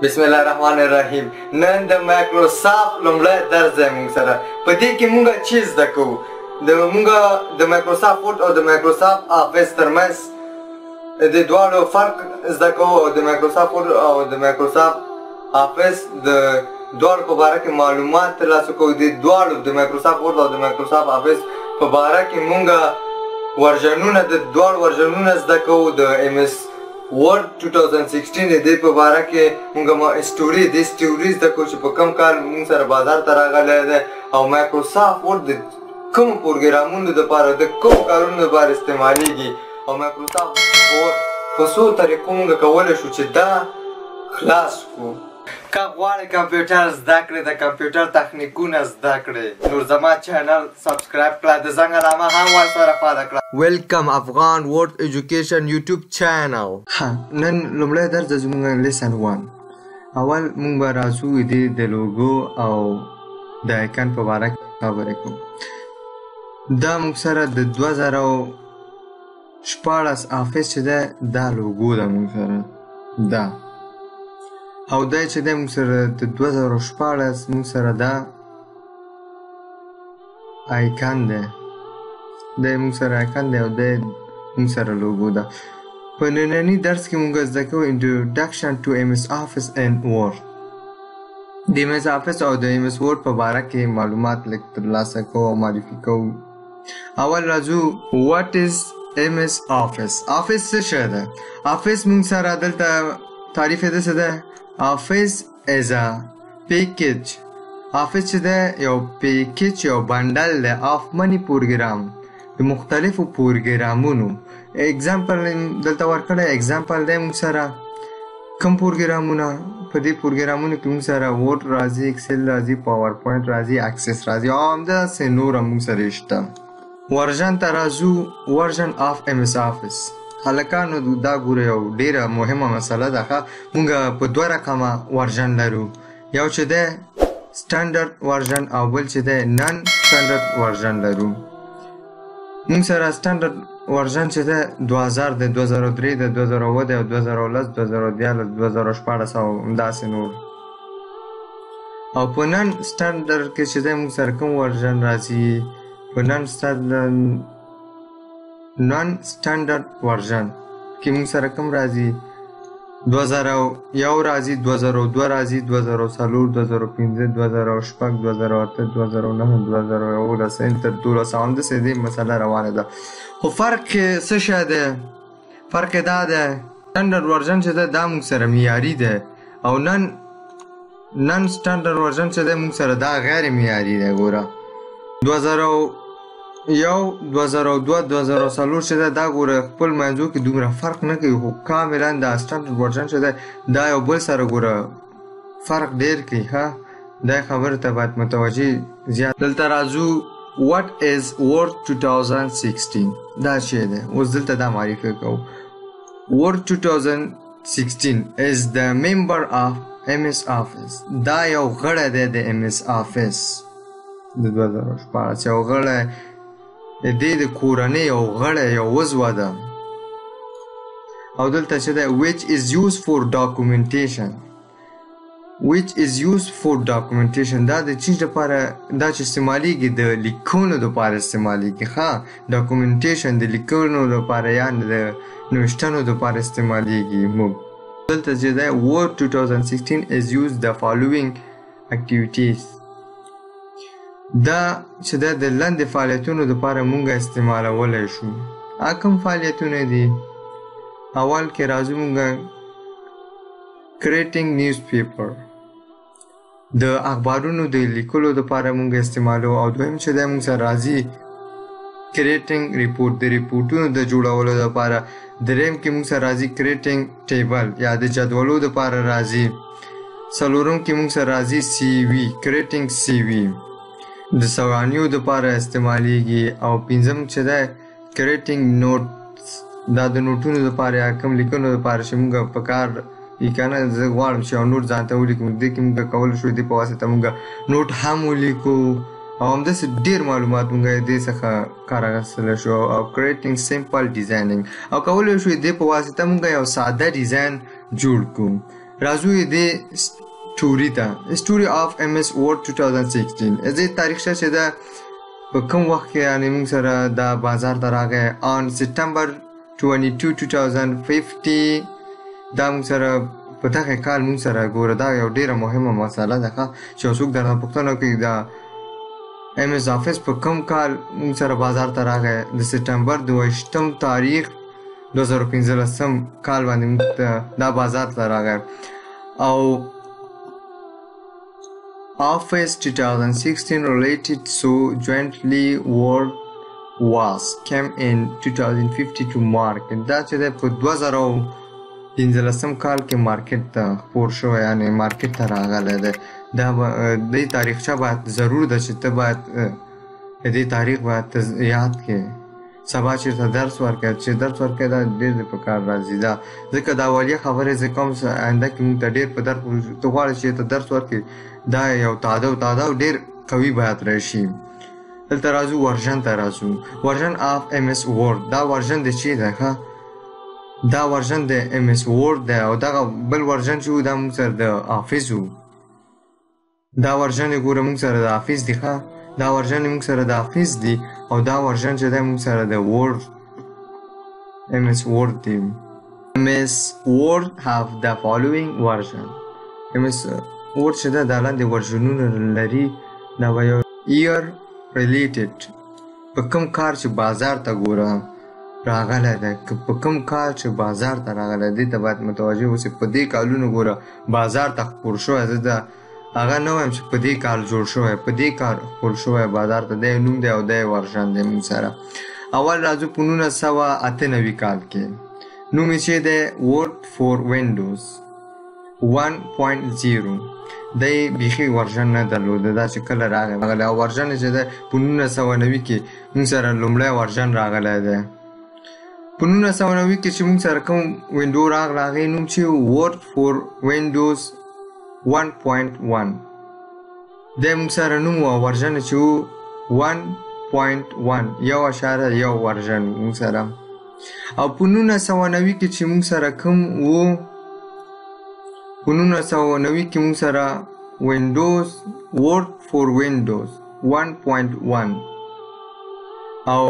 بسم الله الرحمن الرحیم. نن د مایکروسافټ لومړی درس دی. موږ سره په دې کې موږ چی زده کوو؟ د موږ د مایکروسافټ ورډ او د مایکروسافټ آفیس ترمنځ د دواړو فرق زده کوو، او د مایکروسافټ ورډ او د مایکروسافټ آفیس د دواړو په باره کې معلومات ترلاسه کوو. د دواړو، د مایکروسافټ ورډ او د مایکروسافټ آفیس په باره کې موږ ورژنونه، د دواړو ورژنونه زده کوو. د MS Word 2016 د دې په باره کې موږ story، د story زده کوو چې په کوم کال موږ سره بازار ته راغلی دی، او مایکروسافټ ورډ د کوم پروګرامونو دپاره، د کوم کارونو دپاره استعمالیږي، او مایکروسافټ ورډ په څو طریقو موږ کولی شو چې دا خلاص کړو. که غواړئ کمپیوټر زده کړئ، د کمپیوټر تخنیکونه زده کړئ، نو زما channel subscribe کړه، د زنګ علامه هم ورسره فعاله کړه. Welcome Afghan World Education YouTube channel. ها، نن لومړی درس د زموږ lesson 1. اول موږ به راځو دې د لوګو او د icon په باره کې خبرې کوو. دا موږ سره د 2016 آفیس چې ده، دا لوګو ده موږ سره دا، او دا چې دی موږ سره د 2016 موږ سره دا icon دی. دی موږ سره icon دی او دی موږ سره لوګو ده. په ننني درس کې موږ زده کوو Introduction to MS Office and Word. د MS Office او د MS Word په باره کې معلومات لږ ترلاسه کوو او معرفي کوو. اول راځو What is MS Office؟ Office څه شی ده؟ Office موږ سره دلته تعریف یې داسې ده: Office is a package. Office چې ده یو package، یو bundle دی of many program، د مختلفو پروګرامونو. Example دلته ورکړی، example دی موږ سره کوم پروګرامونه. په دې پروګرامونو کې موږ سره Word راځي، Excel راځي، PowerPoint راځي، Access راځي او همداسې نور هم موږ سره شته. Version ته راځو، version of MS Office. هلکانو، دا ګوره یو ډیره مهمه مسله ده. ښه، موږ په دوه رقمه version لرو، یو چې دی standard version او بل چې دی non standard version لرو. موږ سره standard version چې دی 2000 دی، 2003 دی، 2007 دی او 2010، 2013، 2016 او همداسې نور. او په non standard کې چې دی موږ سره کوم version راځي؟ په non standard version کې موږ سره کوم راځي؟ 2001 راځي، 2002 راځي، 2004، 2005، 2006، 2008، 2009، 2011 تر 12 او همداسې دې مسله روانه ده. خو فرق یې څه شی دی؟ فرق یې دا دی، standard version چې ده دا موږ سره معیاري دی، او non standard version چې دی موږ سره دا غیر معیاري دی. ګوره، 2001، 2002، 2004 چې ده دا ګوره خپل منځو کې دومره فرق نه کوي، خو کاملا دا standard version چې ده دا یو بل سره ګوره فرق ډیر کوي. ښه، دا خبره ته باید متوجه زیات. دلته راځو What is Word 2016؟ دا چی دی؟ اوس دلته دا معرفي کوو. Word 2016 is the member of MS Office. دا یو غړی دی د MS Office د 2016، یو غړی د دې د کورنۍ یو غړی، یو عضو ده. او دلته چې دی which is used for documentation، which is used for documentation، دا د چیز لپاره دا چې استعمالیږي؟ د لیکونو لپاره استعمالیږي. ښه، documentation د لیکونو لپاره یا د نوشتنو لپاره استعمالیږي. موږ دلته چې دی Word 2016 is used the following activities. دا چې ده د لاندې فعالیتونو لپاره مونږ استعمالولی شو. کوم فعالیتونه دي؟ اول کې راځو مونږ creating newspaper، د اخبارونو د لیکلو لپاره مونږ استعمالو. او دویم چې دی مونږ سره راځي creating report، د ریپورټونو د جوړولو لپاره. دریم کې مونږ سره راځي creating table یا د جدولو لپاره راځي. څلورم کې مونږ سره راځي CV، creating CV، د سوانیو لپاره استعمالیږي. او پنځم چې دی creating notes، دا د نوټونو لپاره یا کوم لیکنو لپاره چې مونږ په کار وي که نه، زه غواړم چې یو note ځان ته ولیکم، دې کې مونږ کولی شو دې په واسطه مونږ note هم ولیکو او همداسې ډېر معلومات مونږ دې څخه کار اخیستلی شو. او creating simple designing، او کولی شو دې په واسطه مونږ یو ساده design جوړ کړو. راځو یې دې story ته، story of MS Word 2016. دې تاریخچه چې ده په کوم وخت کې یعنې موږ سره دا بازار ته راغی، on September 22 2050. دا موږ سره په دغه کال موږ سره ګوره دا یو ډېره مهمه مسله ده ښه، چې یو څوک درنه پوښتنه کوي دا MS Office په کوم کال موږ سره بازار ته راغی، د سپټمبر 22 تاریخ 2015 کال باندې موږ ته دا بازار ته راغی. او Office 2016 related so jointly Word was came in 2050 to market. دا چې دی په 2015 کال کې market ته خپور شوی، یعنې market ته راغلی دی. دا دې تاریخچه باید ضرور ده چې ته باید دې تاریخ باید ته یاد کړې، سبا چېرته درس ورکړې، چې درس ورکړې دا ډېر دې په کار راځي. دا ځکه دا اولیه خبرې زه کوم آینده کې موږ ته ډېر په درد، ته غواړې چې ته درس ورکړې دا یو تادو ډېر قوي باید راشي. دلته راځو version ته راځو، version of MS Word. دا version د چی دی ښه، دا version د MS Word دی، او دغه بل version چې و دا موږ سره د Office و. دا version یې ګوره موږ سره د Office دی ښه، دا version یې موږ سره د Office دی، او دا version چې دی موږ سره د Word MS Word دی. MS Word have the following version. MS Word چې ده دا لاندې version ونه لري. دا به یو year related په کوم کار چې بازار ته ګوره راغلی دی، که په کوم کال چې بازار ته راغلی دې ته باید متوجه اوسې. په دې کالونو ګوره بازار ته خپور شوی، زه دا هغه نه وایم چې په دې کال جوړ شوی، په دې کال خپور شوی بازار ته، دی نوم دی او دی version دی موږ سره. اول راځو په 1998 کال کې، نوم یې چې دی Word for Windows 1.0. دی بیخي version نه درلوده، دا چې کله راغی او version یې چې دی په 1990 کې موږ سره لومړی version راغلی دی. په 1990 کې چې موږ سره کوم window راغله هغې نوم چې Word for Windows 1.1 دی موږ سره نوم و، version یې چې و 1.1 1.1 version موږ سره. او په 1990 کې چې موږ سره کوم و، په 1990 کې موږ سره Windows Word for Windows 1.1 او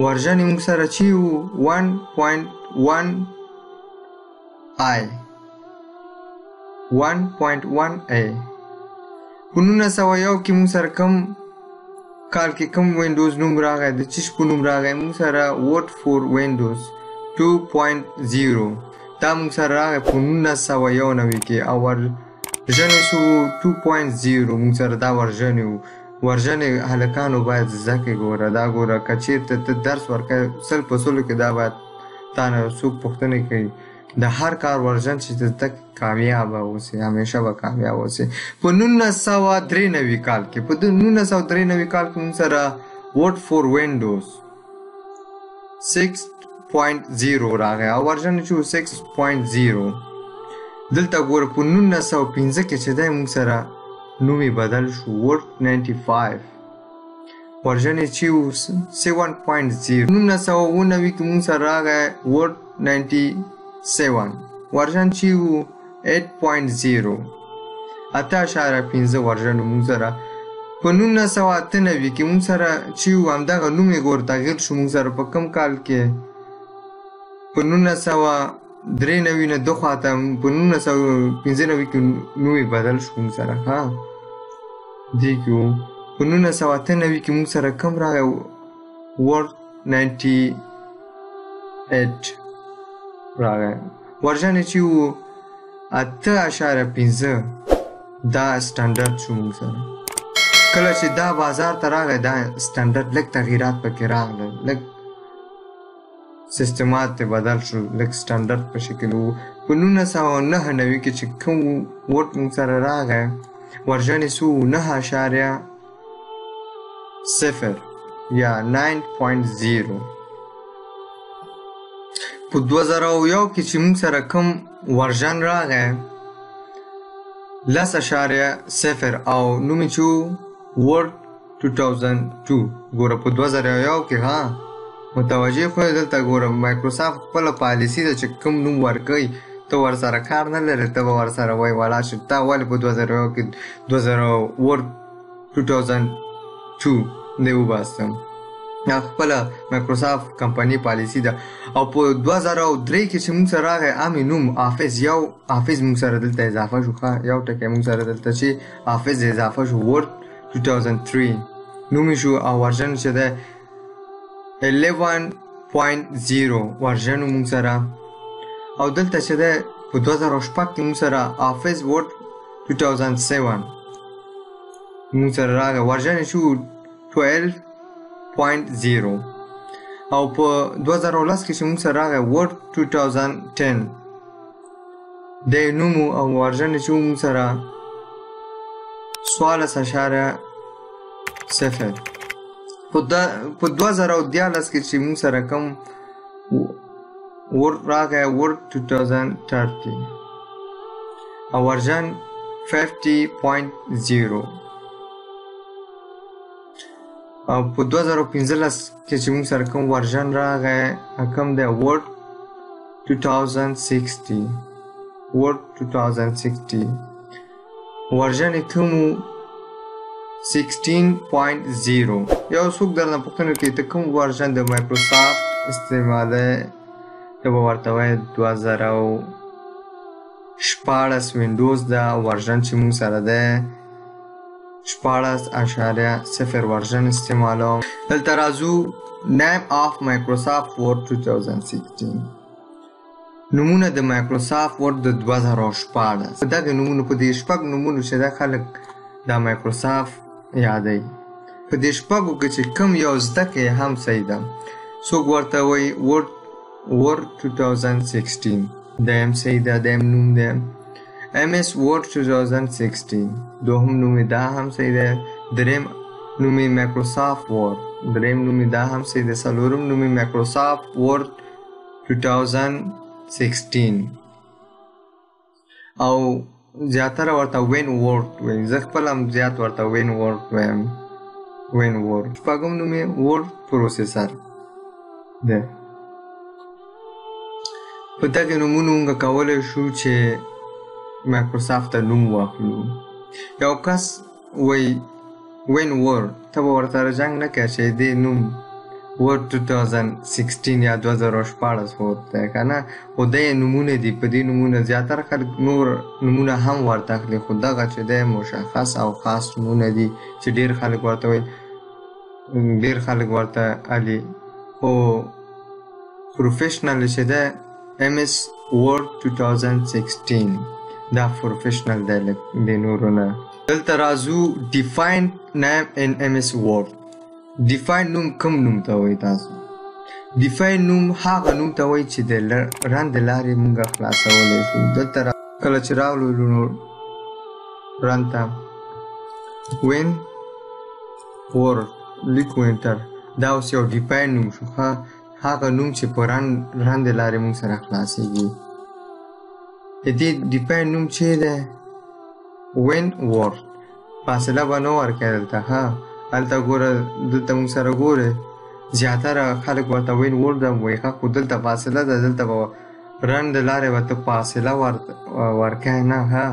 version یې موږ سره چې و 1.1 i 1.1 a. په 1901 کې موږ سره کوم کال کې کوم Windows نوم راغی، د چیش په نوم راغی، موږ سره Word for Windows 2.0 دا موږ سره راغی په 1991 کې، او version یې څه 2.0 موږ سره دا version یې و. version یې هلکانو باید زده کړې ګوره، دا ګوره که چېرته ته درس ورکوې 100 په 100 کې دا باید تا نه څوک پوښتنې کوي. د هر کار version چې ته زده کړې کامیابه اوسې، همیشه به کامیاب اوسې. په 1993 کال کې، په 1993 کال کې موږ سره Word for Windows 6.0 راغی او version یې چې و 6.0. دلته ګوره په 1905 کې چې دی موږ سره نوم یې بدل شو Word 95 version یې چې و 7.0. 1997 کې موږ سره راغی Word 97 version چې و 8.0 8.5 version موږ سره. په 1998 کې موږ سره چې و همدغه نوم یې ګوره تغییر شو موږ سره په کوم کال کې، په 1993 نه دخوا ته په 1995 کې نوم یې بدل شو موږ سره. ها دې کې و په 1998 کې موږ سره کوم راغی Word 98 راغی، version یې چې و 8.5 دا standard شو موږ سره. کله چې دا بازار ته راغی دا standard لږ تغییرات پکې راغلل، لږ سیستمات یې بدل شو، لږ standard په شکل و. په 1999 کې چې کوم Word موږ سره راغی version یې څه و 9.0 یا 9.0. په 2001 کې چې موږ سره کوم version راغی 10.0 او نوم یې چې و Word 2002. ګوره په 2001 کې ها متوجه خو دلته ګوره مایکروسافټ خپله پالیسي ده چې کوم نوم ورکوي ته ورسره کار نه لرې، ته به ورسره وایې ولاړ شې. تا ولې په 2001 کې 2000 Word 2002 دی وباسم؟ دا خپله مایکروسافټ کمپنۍ پالیسي ده. او په 2003 کې چې موږ سره راغی عامې نوم آفس، یو آفس موږ سره دلته اضافه شو. ښه، یو ټکی موږ سره دلته چې آفس اضافه شو، Word 2003 نوم یې شو. او version چې دی 11.0 version موږ سره. او دلته چې دی په 2006 کې موږ سره Office Word 2007 موږ سره راغی، version یې شو 12.0. او په 2010 کې چې موږ سره راغی Word 2010 دی نوم، او version یې چې موږ سره 14.0. په 2013 کې چې موږ سره کوم Word راغی، Word 2030 او version 50.0. او په 2015 کې چې موږ سره کوم version راغی، کوم دی Word 2060، Word 2060 version یې کوم و؟ 16.0. یو څوک درنه پوښتنه کوي ته کوم version د مایکروسافټ استعمالوې، ته به ورته وایې 2016 وینډوز دا version چې موږ سره دی 16.0 version استعمالوم. دلته راځو name of Microsoft Word 2016، نومونه د مایکروسافټ Word د 2016. په دغه نومونو، په دې شپږ نومونو چې دا خلک دا مایکروسافټ یادوي، په دې شپږو کې چې کوم یو زده کړې هم صحیح ده. څوک ورته وایي Word 2016، دا هم صحیح ده، دا هم نوم دی. MS Word 2016 دوهم نوم یې دا هم صحیح دی. دریم نوم یې مایکروسافټ Word، دریم نوم یې دا هم صحیح دی. څلورم نوم یې مایکروسافټ Word 2016. او زیاتره ورته Win Word وایي، زه خپله هم زیات ورته Win Word وایم، Win Word. شپږم نوم یې Word Processor دی. په دغه نومونو موږ کولی شو چې مایکروسافټ ته نوم واخلو. یو کس وایي Win Word، ته به ورسره جنګ نه کوې چې دې نوم Word 2016 یا 2016 خو دی که نه، خو دا یې نومونه دي. په دې نومونه زیاتره خلک نور نومونه هم ورته اخلي، خو دغه چې دی مشخص او خاص نومونه دي چې ډېر خلک ورته وایي، ډېر خلک ورته الي. خو professional چې دی MS Word 2016 دا professional دی لږ د نورو نه. دلته راځو Define name in MS Word. Define نوم کوم نوم ته وایي تاسو؟ Define نوم هغه نوم ته وایي چې د run د لارې موږ خلاصولی شو. دلته کله چې راغلو نو run ته Win Word لیکو enter، دا اوس یو define نوم شو. ښه، هغه نوم چې په run د لارې موږ سره خلاصېږي. د دې define نوم چې دی Win Word، فاصله به نه ورکوي دلته. ښه، هلته ګوره، دلته موږ سره ګورې زیاتره خلک ورته Win Word هم وایي. ښه، خو دلته فاصله ده، دلته به run د لارې به ته فاصله ورکوې نه. ښه،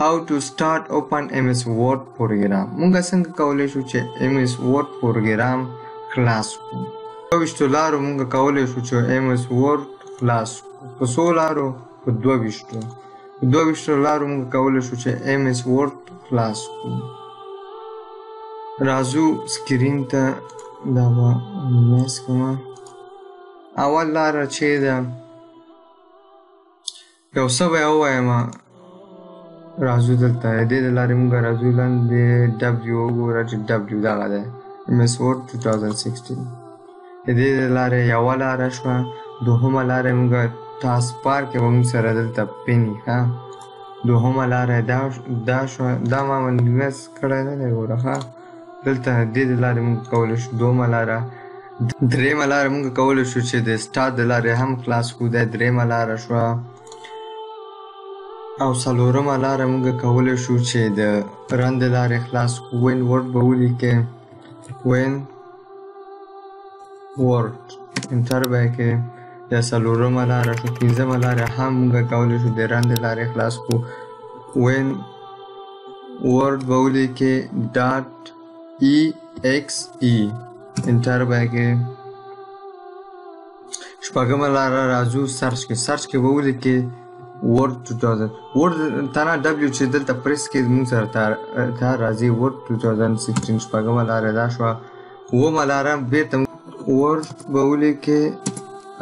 How to start open MS Word program. موږ څنګه کولی شو چې MS Word program خلاص کړو؟ 22 لارو موږ کولی شو چې MS Word خلاص کړو. په څو لارو؟ په 22. په 22 لارو موږ کولی شو چې MS Word خلاص کړو. راځو screen ته، دا به minimize کړم. اول لاره چې ده، یو څه به یې ووایم. راځو دلته د دې د لارې موږ راځو لاندې W وګوره چې W دغه دی MS Word 2016. د دې د لارې یوه لاره شوه. دوهمه لاره موږ taskbar کې به موږ سره دلته pin وي. ښه، دوهمه لاره دا شوه، دا ما minimize کړی نه دی ګوره. ښه، دلته د دې د لارې موږ کولی شو دوهمه لاره. درېیمه لاره موږ کولی شو چې د start د لارې هم خلاص کړو، دا درېیمه لاره شوه. او څلورمه لاره موږ کولی شو چې د run د لارې خلاص کړو. Win Word به ولیکې، Win Word enter به یې کړې. دا څلورمه لاره شو. پنځمه لاره هم موږ کولی شو د run د لارې خلاص کړو. Win Word به ولیکې dot E X E، enter به یې کړې. شپږمه لاره راځو search کې. search کې به ولیکې Word 2000، Word تنها W چې دلته پریس کې موږ سره تا راځي Word 2016. شپږمه لاره دا شوه. اوومه لاره بیرته Word به ولیکې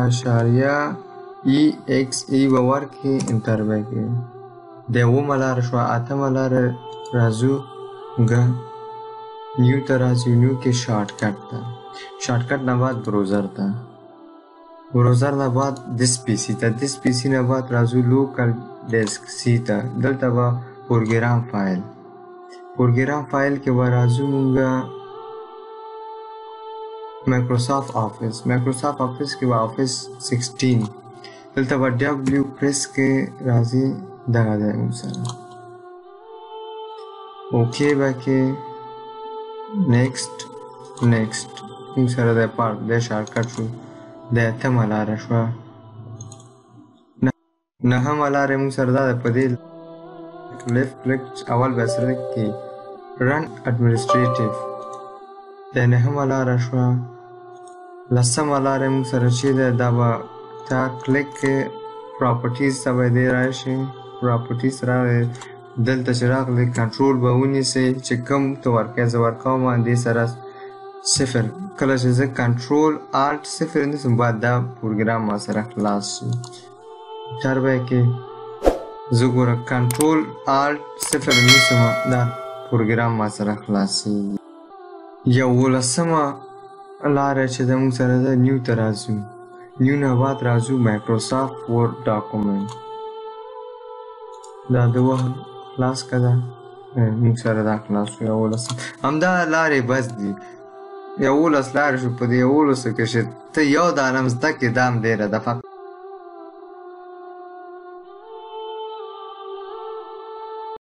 اشاریه E X E به ورکړې، enter به یې کړې. د اوومه لاره شوه. اتمه لاره راځو موږ new ته راځو. new کې shortcut ته، shortcut نه بعد browser ته، browser نه بعد This PC ته، This PC نه بعد راځو Local Disk C ته. دلته به Program File، Program File کې به راځو موږ Microsoft Office، Microsoft Office کې به Office 16، دلته به W press کې راځي. دغه دی موږ سره، okay به کې، next next موږ سره د پارت د shortcut شو. د اتمه لاره شوه. نهمه لاره موږ سره دا ده، په دې left click اول به select کړي run administrative. د نهمه لاره شوه. لسمه لاره موږ سره چې ده، دا به تا کلیک کې properties ته به دی راشي. properties راغلی، دلته چې راغلی کنټرول به ونیسئ چې کوم ته ورکوې. زه ورکوم دې سره صفر. کله چې زه Control Alt صفر نیسم باید دا پروګرام ما سره خلاص شي. enter به یې کړې. زه ګوره Control Alt صفر نیسم، دا پروګرام ما سره خلاصېږي. یولسمه لاره چې ده موږ سره ده، new ته راځو، new نه بعد راځو Microsoft Word document. دا د وخت خلاص که ده موږ سره دا خلاص شو. 11 همدا لارې بس دي. 11 لارې شو. په دې 11 کې چې ته یو دانه هم زده کړې دا هم ډېره ده.